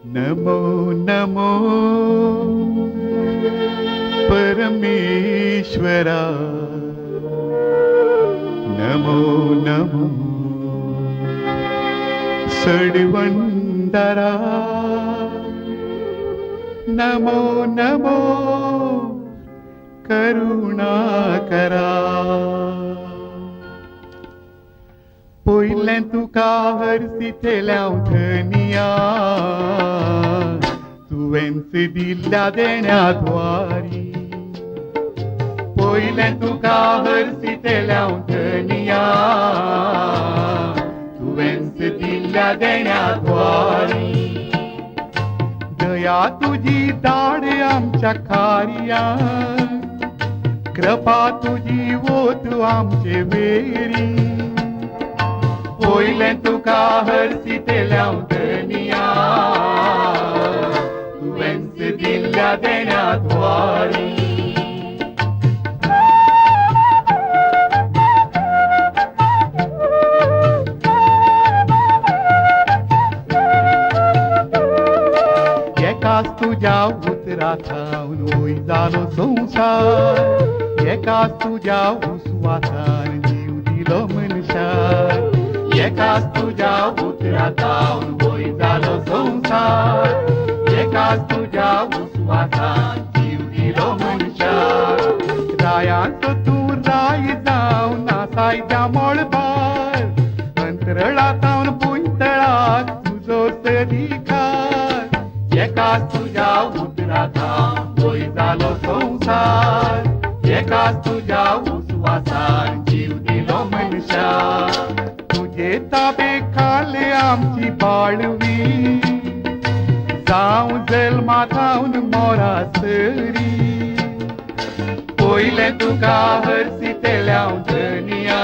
नमो नमो परमेश्वरा, नमो नमो सडवंदरा, नमो नमो करुणाकरा। पयलें तुका हरसितल्या धनिया, तुवेंच दिल्ल्या देण्या द्वारी। पयलें तुका हरसितल्या धनिया, तुवेंच दिल्ल्या देण्या द्वारी। दया तुजी दाड आमच्या कार्या, कृपा तुजी वोत आमचे वेरी। पयलें तुका हरसितल्या धनिया, तुवेंच दिल्ल्या देण्या द्वारी। एकाच तुज्या उतरा थावन वय जालो संवसार, एकाच तुज्या उस्वासान जीव दिलो मनशाक। एकाच तुज्या उतरा थावन वय जालो संवसार, एकाच तुज्या उस्वासान जीव दिलो मनशाक। रायांचो तूं राय जावन नासाय त्या मळबार, अंतरळा थावन भुंयतळाक तुजो सदिकार। एकाच तुज्या उतरा थावन वय जालो संवसार, एकाच तुज्या उस्वासान जीव दिलो मनशाक। तुजे ताबे खाले आमची बाळवी, जावं जल्मा थावन मोरासरी। पयलें तुका हरसितल्या धनिया,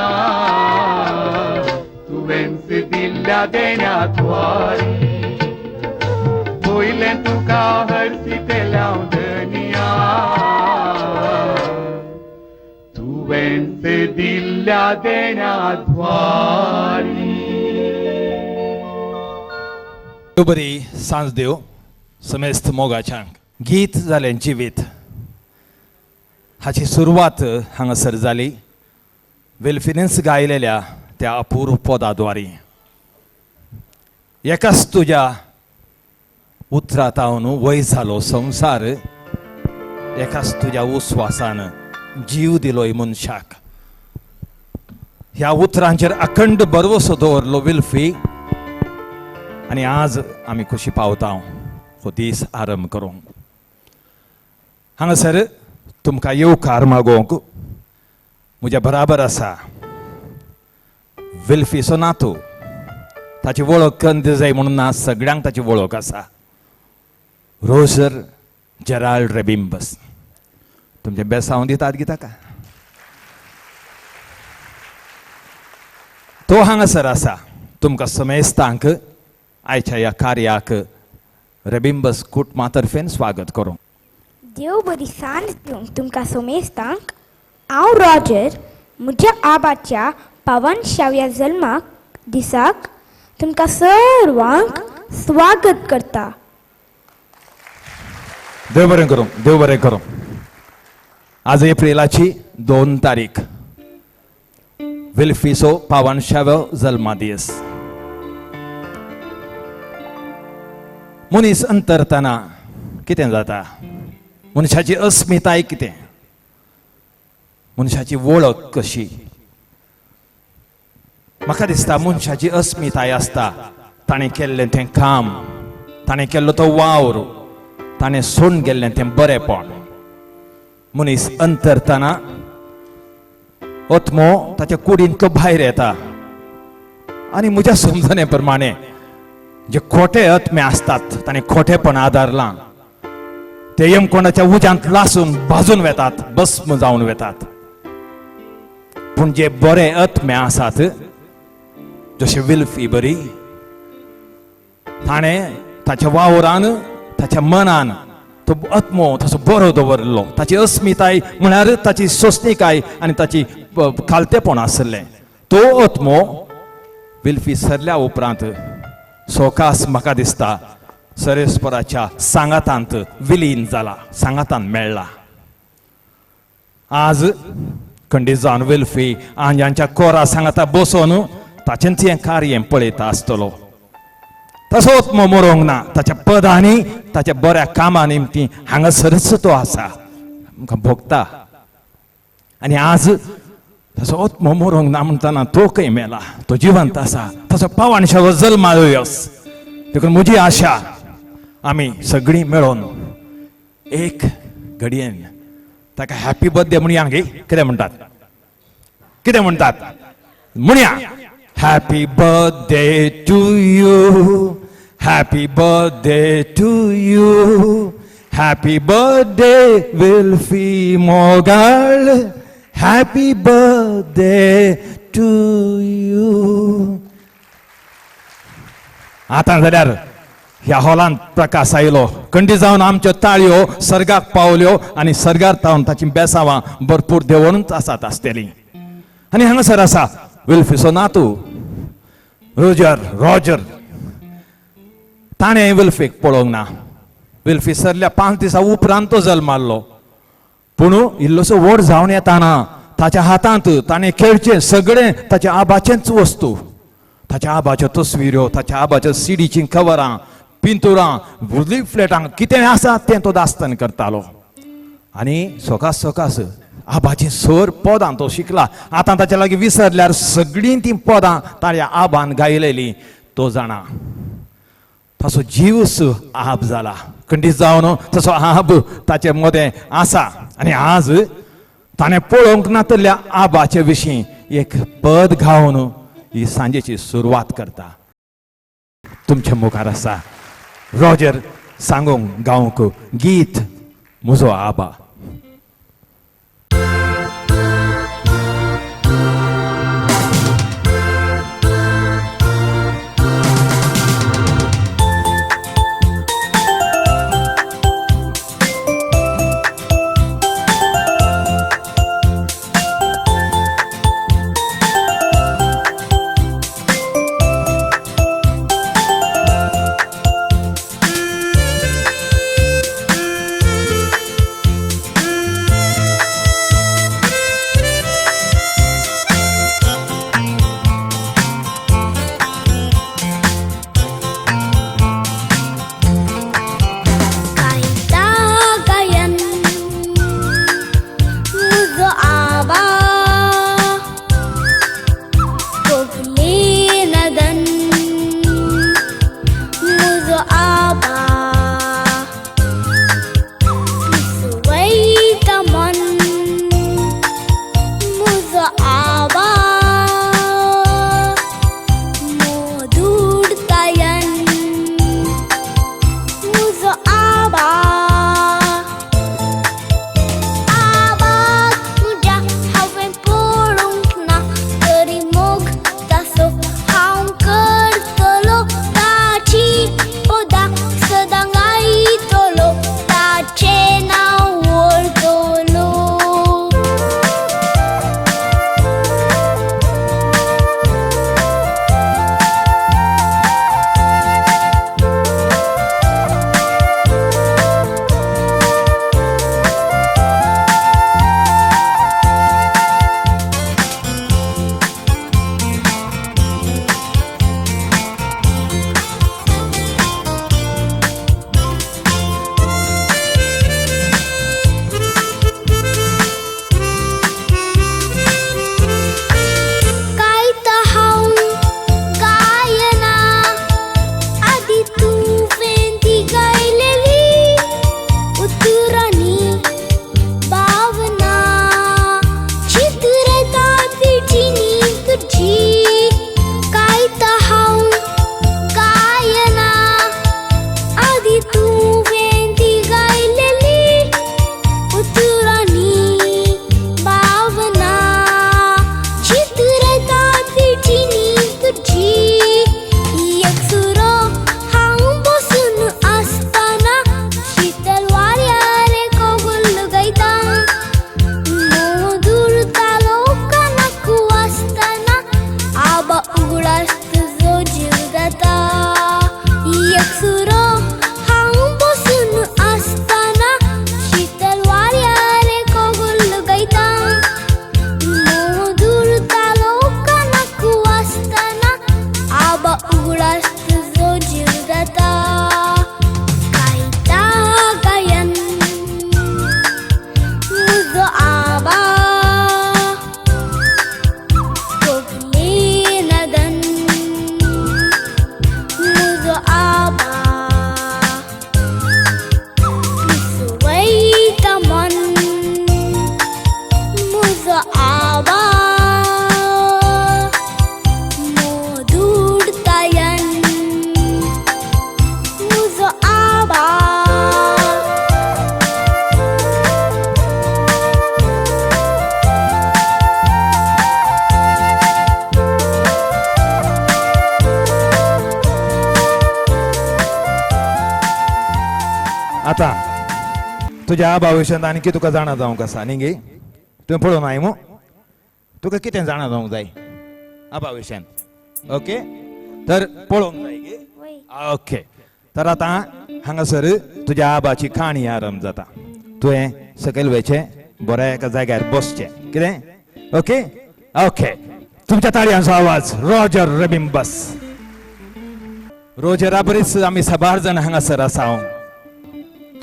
तुवेंच दिल्ल्या देण्या द्वारी। पयलें तुका हरसितल्या धनिया, तुवेंच दिल्ल्या देण्या द्वारी। बरी सांज देव समेस्त मोगाच्यांक। गीत जालें जिवीत हाची सुरवात हांगासर जाली वेल्फिनेंस गायलेल्या त्या अपूर्व पदाद्वारी। एकाच तुज्या उतरा तावन वय जालो संवसार, एकाच तुज्या उस्वासान जीव दिलोय मनशाक। ह्या उतरांचेर अखंड भरवसो दवरलो विल्फी आनी आज आमी खुशी पावता हो दीस आरंभ करूंक। हांगासर तुमकां येवकार मागोवंक म्हज्या बराबर आसा विल्फीचो नातू, ताची वळख कंद जाय म्हणून ना, सगळ्यांक ताची वळख आसा, रोजर जेराल्ड रेबिंबस। तुमचें बेसांव दितात गी ताका, तो हांगासर आसा। तुमकां समेस्तांक आयच्या ह्या कार्याक रेबिंबस कुटुंबा तर्फेन स्वागत करूं। देव बरी सांज दिवंक तुमकां समेस्तांक। हांव रॉजर म्हज्या आबाच्या पावनशाव्या जल्माक दिसाक तुमकां सर्वांक स्वागत करता। देव बरें करूं, देव बरें करूं। आज एप्रिलाची 2 तारीख, विल्फीचो पावनशाव्यो जल्मदीस। मनीस अंतरतना कितें जाता, मनशाची अस्मिताय कितें, मनशाची वळख कशी। म्हाका दिसता मनशाची अस्मिताय आसता ताणें केल्लें तें काम, ताणें केल्लो तो वावर, ताणें सोडून गेल्लें तें बरेंपण। मनीस अंतरतना आत्मो ताच्या कुडींतलो भायर येता आनी म्हज्या समजणे प्रमाणे जे खोटे आत्मे आसतात ताणें खोटेपण आदारलां ते यमकोंडाच्या उज्यांत लासून भाजून वेतात, भस्म जावन वेतात। पूण जे बरे आत्मे आसात जशे विल्फी बरी, ताणें ताच्या वावरान ताच्या मनान तो आत्मो तसो बरो दवरलो। ताची अस्मिताय म्हळ्यार ताची सोंसणीकाय आनी ताची खालतेपण आसलें। तो आत्मो विल्फी सरल्या उपरांत सोकास म्हाका दिसता सरेस्पराच्या सांगातांत विलीन जाला, सांगातान मेळ्ळा. आज खंडीत जावन वेल्फी आंज्यांच्या कोरा सांगाता बसोन ताचेंच हें कार्य पळयता आसतलो. तसोच मरोंक ना, ताच्या पदांनी ताच्या बऱ्या कामा निमती हांगासरच तो आसा, आमकां भोगता. आनी आज तसोच मरोंक ना म्हणटना तो खंय मेला, तो जिवंत आसा, तसो पावणशाचो जल्माळो. देखून म्हजी आशा आमी सगळीं मेळोन एक घडयेन ताका हॅपी बर्थडे म्हणया गे. कितें म्हणटात, कितें म्हणटात म्हणया, happy birthday to you, happy birthday to you, happy birthday Wilfy Mogal, happy birthday to you. आतां जाल्यार ह्या हॉलांत प्रकाश आयलो, खंडी जावन आमच्यो ताळयो सर्गाक पावल्यो आनी सर्गार तावन ताचीं बेसावां भरपूर देवणूच आसात आसतलीं. आनी हांगासर आसा विल्फीचो नातू रोजर. रॉजर ताणें विल्फीक पळोवंक ना. विल्फी सरल्या 5 दिसां उपरांत तो जल्माल्लो, पूण इल्लोसो व्हड जावन येताना ताच्या हातांत ताणें खेळचें सगळें ताच्या आबाचेंच वस्तू, ताच्या आबाच्यो तस्विऱ्यो, ताच्या आबाच्यो सिडीचीं कवरां, पिंतुरां, लिफलेटां, कितें आसा तें तो दास्तान करतालो. आनी सकास सकास आबाचीं सर पदां तो शिकला. आतां ताच्या लागीं विसरल्यार सगळीं तीं पदां ताच्या आबान गायलेलीं तो जाणा. ताचो जीवस आब जाला, खंडीत जावन तसो आब ताचे मदें आसा. आनी आज ताणें पळोवंक नातल्या आबाचे विशीं एक पद गावन ही सांजेची सुरवात करता. तुमच्या मुखार आसा रॉजर सांगूंक गावंक गीत म्हजो आबा. हांव करतलो ताची पदां सदां. आतां तुज्या आबा विशयांत आनी कितें तुका जाणा जावंक आसा न्ही गे? तुवें पळोवंक नाय मू? तुका कितें जाणा जावंक जाय आबा विशयांत? ओके, तर पळोवंक जाय गे? ओके, तर आतां हांगासर तुज्या आबाची काणी आरंभ जाता. तुवें सकयल वयचें, बऱ्या एका जाग्यार बसचें. कितें? ओके ओके, तुमच्या ताळयांचो आवाज रॉजर रेबिंबस. रोजरा बरीच आमी साबार जाण हांगासर आसा.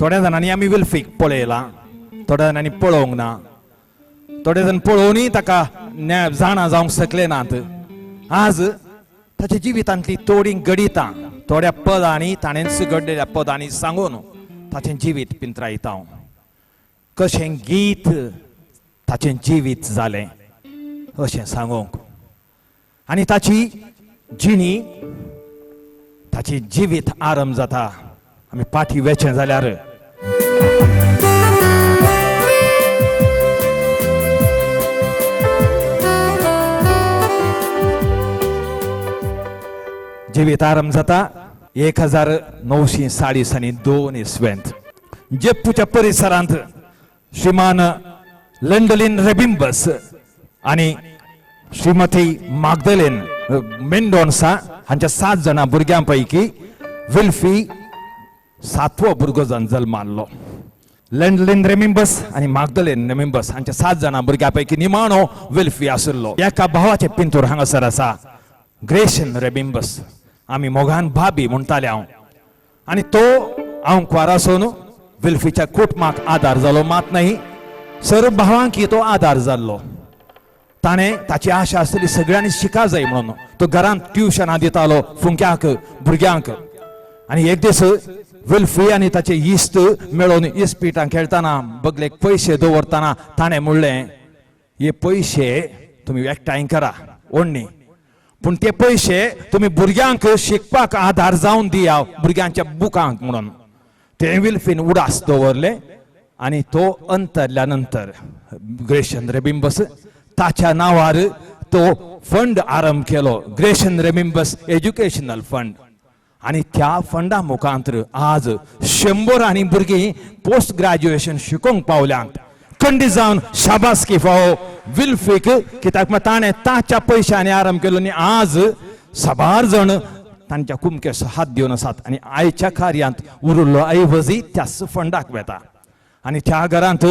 थोड्या जाणांनी आमी विल्फीक पळयलां, थोड्या जाणांनी पळोवंक ना, थोडे जाण पळोवनूय ताका जाणा जावंक शकले नात. आज ताच्या जिवितांतली थोडीं गडितां थोड्या पदांनी ताणेंच घडलेल्या पदांनी सांगून ताचें जिवीत पिंत्रायता हांव. कशें गीत ताचें जिवीत जालें अशें सांगूंक आनी ताची जिणी ताची जिवीत आरंभ जाता. आमी पाठी वेचें जाल्यार जिवीत आरंभ जाता 1940 आनी 2 इसवेंत जेप्पूच्या परिसरांत श्रीमान लंडलीन रेबिंबस आनी श्रीमती मागदलेन मेंडोन्सा हांच्या 7 जाणां भुरग्यां पैकी विल्फी 7वो भुरगो जावन जल्माल्लो. लंडलीन रेमिंबस आनी मागदलेन रेमिंबस हांच्या 7 जाणां भुरग्यां पैकी निमाणो विल्फी आशिल्लो. एका भावाचें पिंतूर हांगासर आसा, ग्रेशन रेबिंबस, आमी मोगान भाबी म्हणटाले हांव. आनी तो हांव कुवार आसून विल्फीच्या कुटुंबाक आदार जालो मात न्हय, सर्व भावांकी तो आदार जाल्लो. ताणें ताची आशा आसली सगळ्यांनी शिका जाय म्हणून. तो घरांत ट्युशनां दितालो फुंक्याक भुरग्यांक. आनी एक दीस विल्फी आनी ताचे इश्ट मेळोवन इस्पिटां खेळटना बगलेक पयशे दवरतना ताणें म्हणलें, हे पयशे तुमी एकठांय करा ओडणी, पूण ते पयशे तुमी भुरग्यांक शिकपाक आदार जावन दिया भुरग्यांच्या बुकांक म्हणून. ते विल्फीन उडास दवरले आनी तो अंतरल्या नंतर ग्रेशन रेबिंबस ताच्या नांवार तो फंड आरंभ केलो, ग्रेशन रेबिंबस एज्युकेशनल फंड. आनी त्या फंडा मुखांतर आज 100 आनी भुरगीं पोस्ट ग्रॅज्युएशन शिकोवंक पावल्यांत. खंडीत जावन शाबासकी फावो विल्फीक, कित्याक ताणें ताच्या पयशांनी आरंभ केलो आनी आज साबार जाण तांच्या कुमकेस हात दिवन आसात आनी आयच्या कार्यांत उरिल्लो ऐवजी त्याच फंडाक वेता. आनी त्या घरांत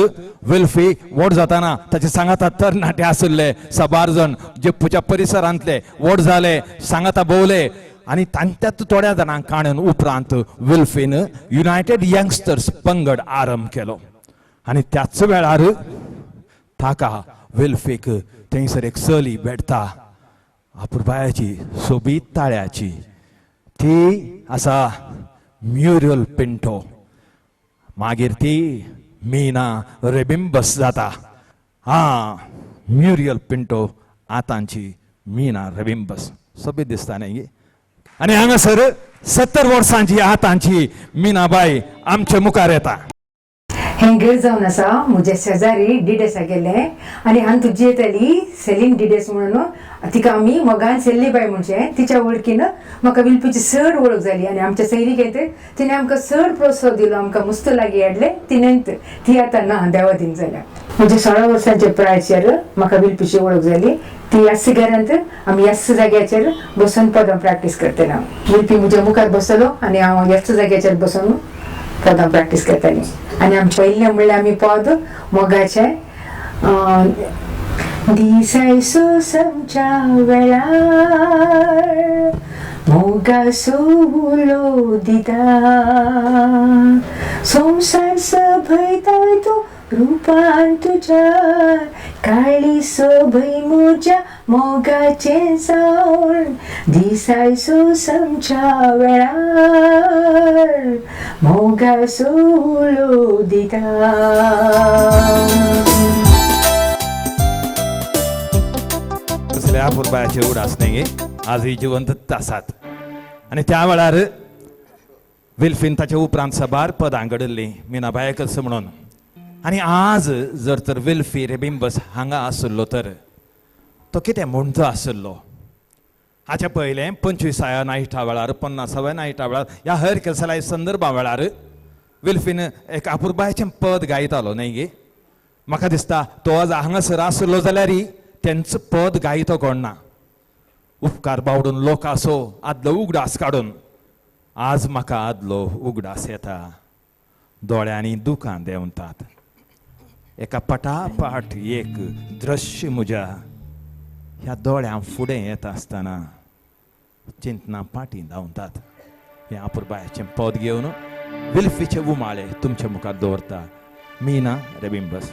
विल्फी व्हड जाताना ताचे सांगाता तरणाटे आशिल्ले साबार जाण जेप्पूच्या परिसरांतले व्हड जाले, सांगाता भोवले आनी तांच्यात थोड्या जाणांक काणून उपरांत विल्फीन युनायटेड यंगस्टर्स पंगड आरंभ केलो. आनी त्याच वेळार ताका विल्फीक थंयसर एक चली भेटता, अपुरबायाची, सोबीत ताळ्याची. ती आसा म्युरियल पिंटो. मागीर ती मीना रेबिंबस जाता. हा, म्युरियल पिंटो आतांची मीना रेबिंबस सोबीत दिसता न्ही? आनी हांगासर 70 वर्सांची आतांची मीनाबाई आमचे मुखार येता. हें घर जावन आसा म्हज्या शेजारी डिडेसा गेलें आनी हांव तुजी येताली सेलीन डिडेस म्हणून, तिका आमी मोगान सेल्ली बाय म्हणचें. तिच्या वळखीन म्हाका विल्पीची चड वळख जाली आनी आमच्या सैरीक तिणें आमकां चड प्रोत्साहन दिलो, आमकां मस्त लागीं हाडलें तिणें. ती आतां ना, देवा दिन जाल्या. म्हज्या 16 वर्सांच्या प्रायचेर म्हाका विल्पीची वळख जाली. ती ह्याच घरांत आमी ह्याच जाग्याचेर बसून पदां प्रॅक्टीस करताले. हांव विल्पी म्हज्या मुखार बसलो आनी हांव ह्याच जाग्याचेर बसून पदां प्रॅक्टीस करतालीं. आनी आमचें पयलें म्हणल्यार आमी पद मोगाचें, दिसाय सोसमच्या वेळार मोगासो उलो दिता, संवसार सभयता तूं रुपान तुज्या, काळी सोभय म्हज्या मोगाचें जावन, दिसाय सोसमच्या वेळार मोगासो उलो दिता. कसल्या अपुरबायाचे उडास न्ही, आजूय जिवंत आसात. आनी त्या वेळार विल्फीन ताच्या उपरांत साबार पदां घडल्लीं मीनाबायकच म्हणून. आनी आज जर तर विल्फी रेबिंबस हांगा आशिल्लो तर तो कितें म्हणतो आशिल्लो? हाच्या पयलें 25व्या नायटा वेळार, 50व्या नायटा वेळार, ह्या हर कसल्याय संदर्भा वेळार विल्फीन एक अपुरबायेचें पद गायतालो न्हय गे. म्हाका दिसता तो आज हांगासर आसलो जाल्यार तेंच पद गायतो कोण ना. उपकार बावडून लोक आसो आदलो उगडास काडून आज म्हाका आदलो उगडास येता, दोळ्यांनी दुकां देंवतात. एका पटापट एक दृश्य म्हज्या ह्या दोळ्यां फुडें येता आसतना चिंतना पाटी धांवतात. हें अपुरबायेचें पद घेवन विल्फीचे उमाळे तुमच्या मुखार दवरता मीना रेबिंबस.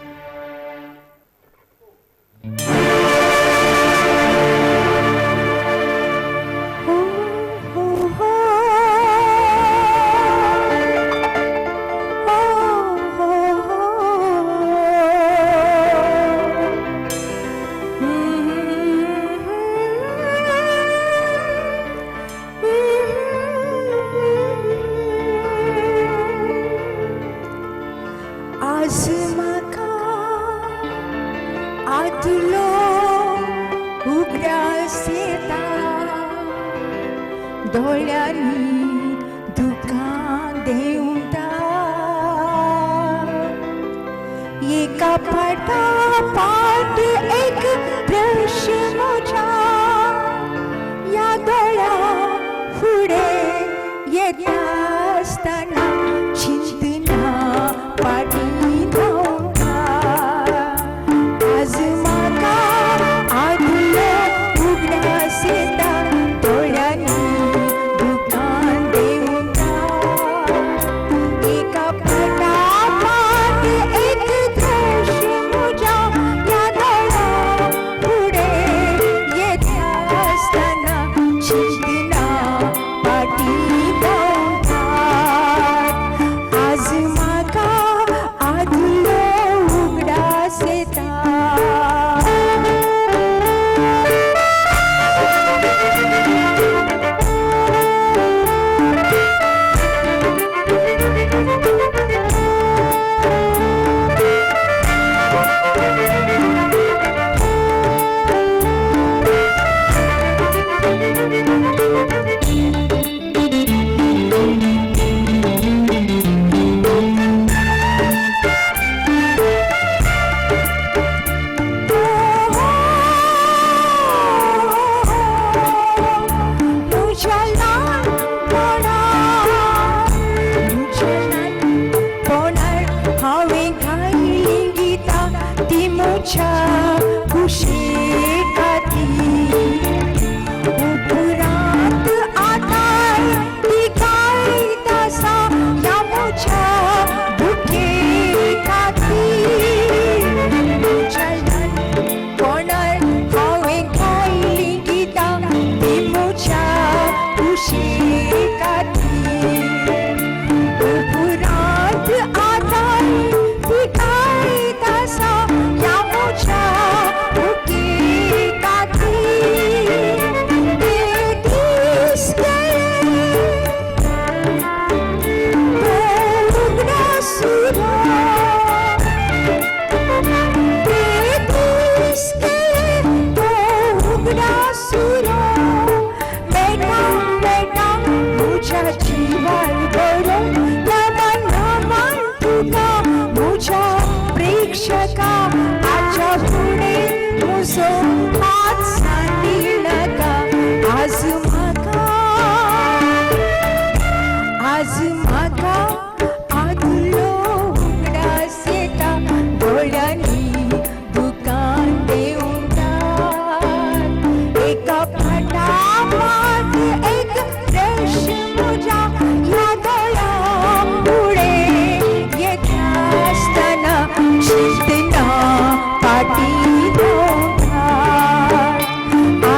दोळ्यांनी दुकां देंवता, एका पाटा पाट एक दृश्य म्हज्या ह्या दोळ्या फुडें येता आसतना चिंतना फाटीं धांवता. आज म्हाका आदलो उगडास येता, दोळ्यांनी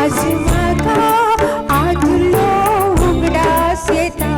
आज म्हाका आदलो उगडास येता.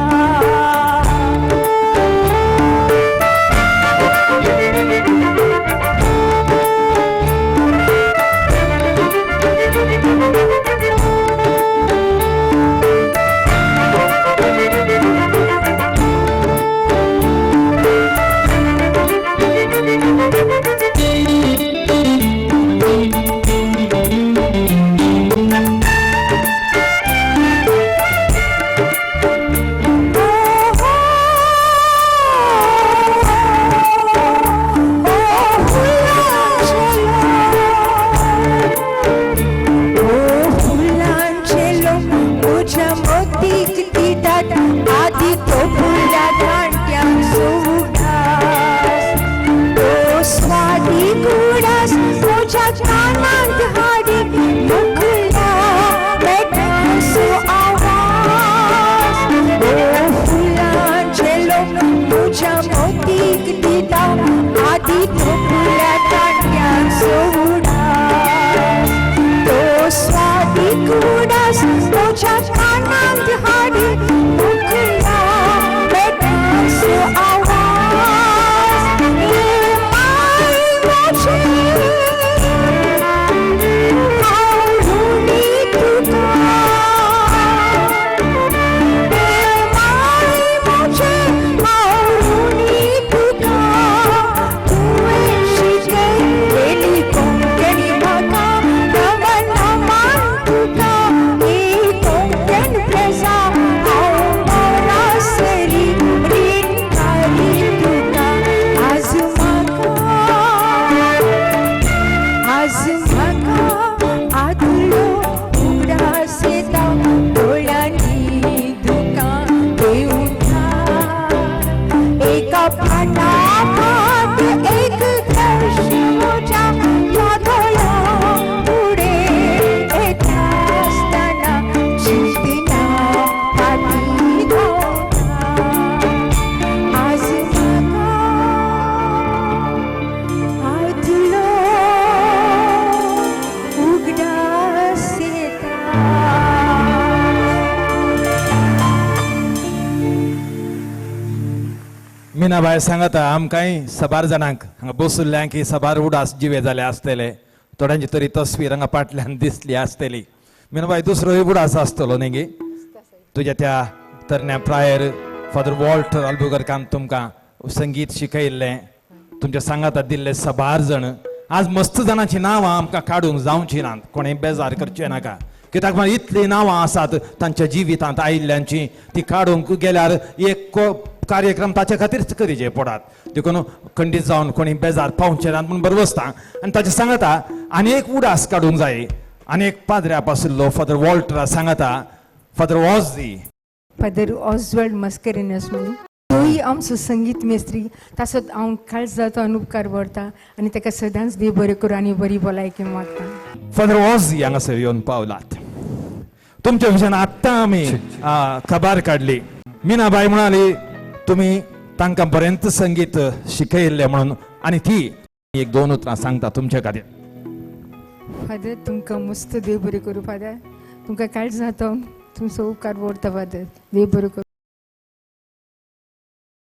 कपाटात एक दर्श म्हज्या ह्या दोळ्यां फुडें येता आसतना चिंतना फाटीं धांवता. आज म्हाका आदलो उगडास येता. मीनाबाय सांगता आमकांय सबार जाणांक हांगा बसुल्ल्यांक ही सबार उडास जिवे जाले आसतले, थोड्यांची तरी तस्वीर हांगा पाटल्यान दिसली आसतली. मीनाबाय, दुसरोय उडास आसतलो न्ही गे तुज्या त्या तरण्या प्रायर फादर वॉल्टर आल्बुकर्कान तुमकां संगीत शिकयल्लें, तुमच्या सांगाता दिल्ले सबार जण. आज मस्त जाणांची नांवां आमकां काडूंक जावची नात, कोणें बेजार करचें नाका, कित्याक म्हळ्यार इतलीं नांवां आसात तांच्या जिवितांत आयिल्ल्यांची, ती काडूंक गेल्यार एक कार्यक्रम ताच्या खातीरच करीचे पडात. देखून खंडीत जावन कोणी बेजार पावचे नात म्हूण बरो बसता. आनी ताचे सांगता आनी एक उडास काडूंक जाय. आनी एक पाद्र्याप आशिल्लो फादर वॉल्टरा सांगता, फादर वॉझी, फादर ऑजवल्ड मस्करिनस म्हणून, तोय आमचो संगीत मेस्त्री. ताचो हांव काळजाचो अनुपकार व्हरता आनी ताका सदांच देव बरें करूं आनी बरी भलायकी मागता. फादर वॉझी हांगासर येवन पावलात. तुमच्या विशयान आत्तां आमी खबर काडली. मीनाबाय म्हणाली तुमी तांकां बरेंच संगीत शिकयल्लें म्हणून, आनी ती एक दोन उतरां सांगता तुमच्या खातीर. फादर, तुमकां मस्त देव बरें करूं. फादर, तुमकां काळजाचो तुमचो उपकार व्हरता. फादर, देव बरें करूं.